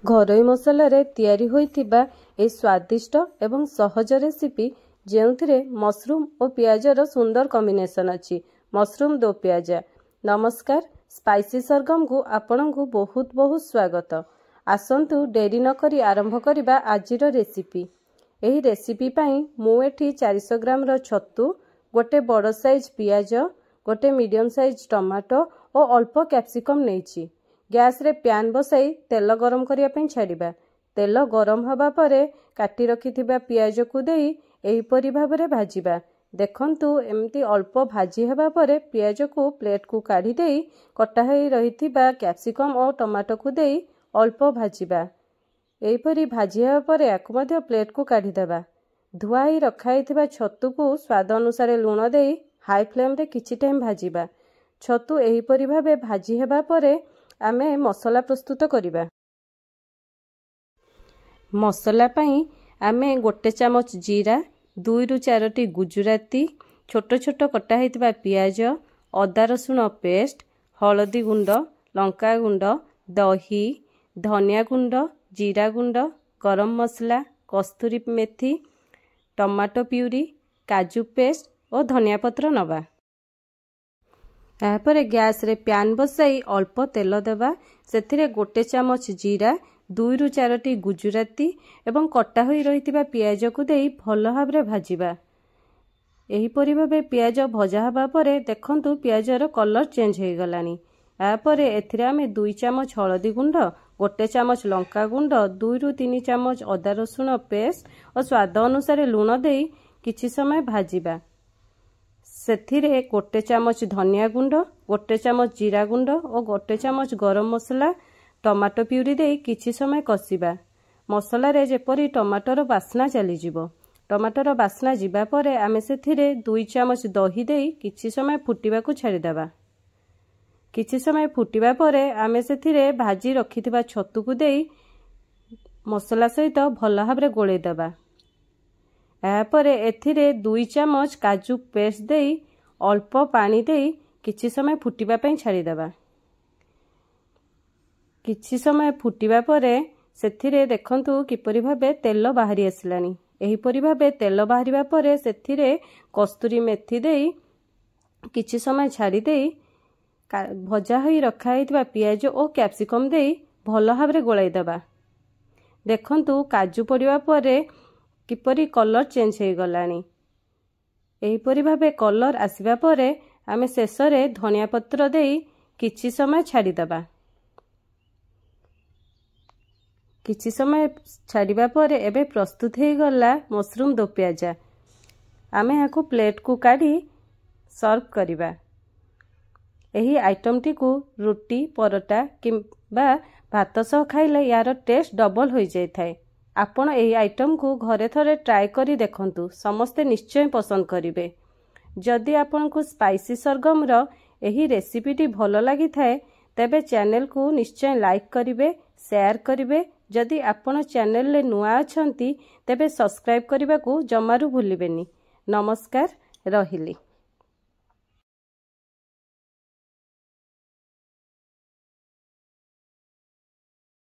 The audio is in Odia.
ଘରୋଇ ମସଲାରେ ତିଆରି ହୋଇଥିବା ଏହି ସ୍ୱାଦିଷ୍ଟ ଏବଂ ସହଜ ରେସିପି, ଯେଉଁଥିରେ ମସରୁମ୍ ଓ ପିଆଜର ସୁନ୍ଦର କମ୍ବିନେସନ୍ ଅଛି, ମସରୁମ୍ ଦୋ ପିଆଜା। ନମସ୍କାର, ସ୍ପାଇସି ସରଗମକୁ ଆପଣଙ୍କୁ ବହୁତ ବହୁତ ସ୍ୱାଗତ। ଆସନ୍ତୁ ଡେରି ନକରି ଆରମ୍ଭ କରିବା ଆଜିର ରେସିପି। ଏହି ରେସିପି ପାଇଁ ମୁଁ ଏଠି 400 ଗ୍ରାମର ଛତୁ, ଗୋଟେ ବଡ଼ ସାଇଜ୍ ପିଆଜ, ଗୋଟେ ମିଡ଼ିୟମ୍ ସାଇଜ୍ ଟମାଟୋ ଓ ଅଳ୍ପ କ୍ୟାପ୍ସିକମ୍ ନେଇଛି। ଗ୍ୟାସ୍ରେ ପ୍ୟାନ୍ ବସାଇ ତେଲ ଗରମ କରିବା ପାଇଁ ଛାଡ଼ିବା। ତେଲ ଗରମ ହେବା ପରେ କାଟି ରଖିଥିବା ପିଆଜକୁ ଦେଇ ଏହିପରି ଭାବରେ ଭାଜିବା। ଦେଖନ୍ତୁ, ଏମିତି ଅଳ୍ପ ଭାଜି ହେବା ପରେ ପିଆଜକୁ ପ୍ଲେଟ୍କୁ କାଢ଼ି ଦେଇ କଟା ହୋଇ ରହିଥିବା କ୍ୟାପ୍ସିକମ୍ ଓ ଟମାଟୋକୁ ଦେଇ ଅଳ୍ପ ଭାଜିବା। ଏହିପରି ଭାଜି ହେବା ପରେ ୟାକୁ ମଧ୍ୟ ପ୍ଲେଟ୍କୁ କାଢ଼ିଦେବା। ଧୁଆ ହୋଇ ରଖା ହୋଇଥିବା ଛତୁକୁ ସ୍ୱାଦ ଅନୁସାରେ ଲୁଣ ଦେଇ ହାଇ ଫ୍ଲେମ୍ରେ କିଛି ଟାଇମ୍ ଭାଜିବା। ଛତୁ ଏହିପରି ଭାବେ ଭାଜି ହେବା ପରେ ଆମେ ମସଲା ପ୍ରସ୍ତୁତ କରିବା। ମସଲା ପାଇଁ ଆମେ 1 ଚାମଚ ଜିରା, 2ରୁ 4ଟି ଗୁଜୁରାତି, ଛୋଟ ଛୋଟ କଟା ହୋଇଥିବା ପିଆଜ, ଅଦା ରସୁଣ ପେଷ୍ଟ, ହଳଦୀ ଗୁଣ୍ଡ, ଲଙ୍କା ଗୁଣ୍ଡ, ଦହି, ଧନିଆ ଗୁଣ୍ଡ, ଜିରା ଗୁଣ୍ଡ, ଗରମ ମସଲା, କସ୍ତୁରୀ ମେଥି, ଟମାଟୋ ପ୍ୟୁରି, କାଜୁ ପେଷ୍ଟ ଓ ଧନିଆ ପତ୍ର ନେବା। ଏହାପରେ ଗ୍ୟାସ୍ରେ ପ୍ୟାନ୍ ବସାଇ ଅଳ୍ପ ତେଲ ଦେବା। ସେଥିରେ 1 ଚାମଚ ଜିରା, 2ରୁ 4ଟି ଗୁଜୁରାତି ଏବଂ କଟା ହୋଇ ରହିଥିବା ପିଆଜକୁ ଦେଇ ଭଲ ଭାବରେ ଭାଜିବା। ଏହିପରି ଭାବେ ପିଆଜ ଭଜା ହେବା ପରେ ଦେଖନ୍ତୁ, ପିଆଜର କଲର୍ ଚେଞ୍ଜ ହୋଇଗଲାଣି। ଏହାପରେ ଏଥିରେ ଆମେ 2 ଚାମଚ ହଳଦୀ ଗୁଣ୍ଡ, 1 ଚାମଚ ଲଙ୍କା ଗୁଣ୍ଡ, 2ରୁ 3 ଚାମଚ ଅଦା ରସୁଣ ପେଷ୍ଟ ଓ ସ୍ୱାଦ ଅନୁସାରେ ଲୁଣ ଦେଇ କିଛି ସମୟ ଭାଜିବା। ସେଥିରେ 1 ଚାମଚ ଧନିଆ ଗୁଣ୍ଡ, 1 ଚାମଚ ଜିରା ଗୁଣ୍ଡ ଓ 1 ଚାମଚ ଗରମ ମସଲା, ଟମାଟୋ ପ୍ୟୁରି ଦେଇ କିଛି ସମୟ କଷିବା। ମସଲାରେ ଯେପରି ଟମାଟୋର ବାସ୍ନା ଚାଲିଯିବ। ଟମାଟୋର ବାସ୍ନା ଯିବା ପରେ ଆମେ ସେଥିରେ 2 ଚାମଚ ଦହି ଦେଇ କିଛି ସମୟ ଫୁଟିବାକୁ ଛାଡ଼ିଦେବା। କିଛି ସମୟ ଫୁଟିବା ପରେ ଆମେ ସେଥିରେ ଭାଜି ରଖିଥିବା ଛତୁକୁ ଦେଇ ମସଲା ସହିତ ଭଲ ଭାବରେ ଗୋଳେଇ ଦେବା। ଏହାପରେ ଏଥିରେ 2 ଚାମଚ କାଜୁ ପେଷ୍ଟ ଦେଇ ଅଳ୍ପ ପାଣି ଦେଇ କିଛି ସମୟ ଫୁଟିବା ପାଇଁ ଛାଡ଼ିଦେବା। କିଛି ସମୟ ଫୁଟିବା ପରେ ସେଥିରେ ଦେଖନ୍ତୁ କିପରି ଭାବେ ତେଲ ବାହାରି ଆସିଲାଣି। ଏହିପରି ଭାବେ ତେଲ ବାହାରିବା ପରେ ସେଥିରେ କସ୍ତୁରୀ ମେଥି ଦେଇ କିଛି ସମୟ ଛାଡ଼ି ଦେଇ ଭଜା ହୋଇ ରଖା ହୋଇଥିବା ପିଆଜ ଓ କ୍ୟାପ୍ସିକମ୍ ଦେଇ ଭଲ ଭାବରେ ଗୋଳାଇ ଦେବା। ଦେଖନ୍ତୁ, କାଜୁ ପଡ଼ିବା ପରେ କିପରି କଲର୍ ଚେଞ୍ଜ ହୋଇଗଲାଣି। ଏହିପରି ଭାବେ କଲର୍ ଆସିବା ପରେ ଆମେ ଶେଷରେ ଧନିଆ ପତ୍ର ଦେଇ କିଛି ସମୟ ଛାଡ଼ିଦେବା। କିଛି ସମୟ ଛାଡ଼ିବା ପରେ ଏବେ ପ୍ରସ୍ତୁତ ହୋଇଗଲା ମସରୁମ୍ ଦୋ ପିଆଜା। ଆମେ ଏହାକୁ ପ୍ଲେଟ୍କୁ କାଢ଼ି ସର୍ଭ କରିବା। ଏହି ଆଇଟମ୍ଟିକୁ ରୁଟି, ପରଟା କିମ୍ବା ଭାତ ସହ ଖାଇଲେ ଏହାର ଟେଷ୍ଟ ଡବଲ୍ ହୋଇଯାଇଥାଏ। ଆପଣ ଏହି ଆଇଟମ୍କୁ ଘରେ ଥରେ ଟ୍ରାଏ କରି ଦେଖନ୍ତୁ, ସମସ୍ତେ ନିଶ୍ଚୟ ପସନ୍ଦ କରିବେ। ଯଦି ଆପଣଙ୍କୁ ସ୍ପାଇସି ସରଗମର ଏହି ରେସିପିଟି ଭଲ ଲାଗିଥାଏ, ତେବେ ଚ୍ୟାନେଲକୁ ନିଶ୍ଚୟ ଲାଇକ୍ କରିବେ, ସେୟାର କରିବେ। ଯଦି ଆପଣ ଚ୍ୟାନେଲରେ ନୂଆ ଅଛନ୍ତି, ତେବେ ସବସ୍କ୍ରାଇବ୍ କରିବାକୁ ଜମାରୁ ଭୁଲିବେନି। ନମସ୍କାର, ରହିଲି।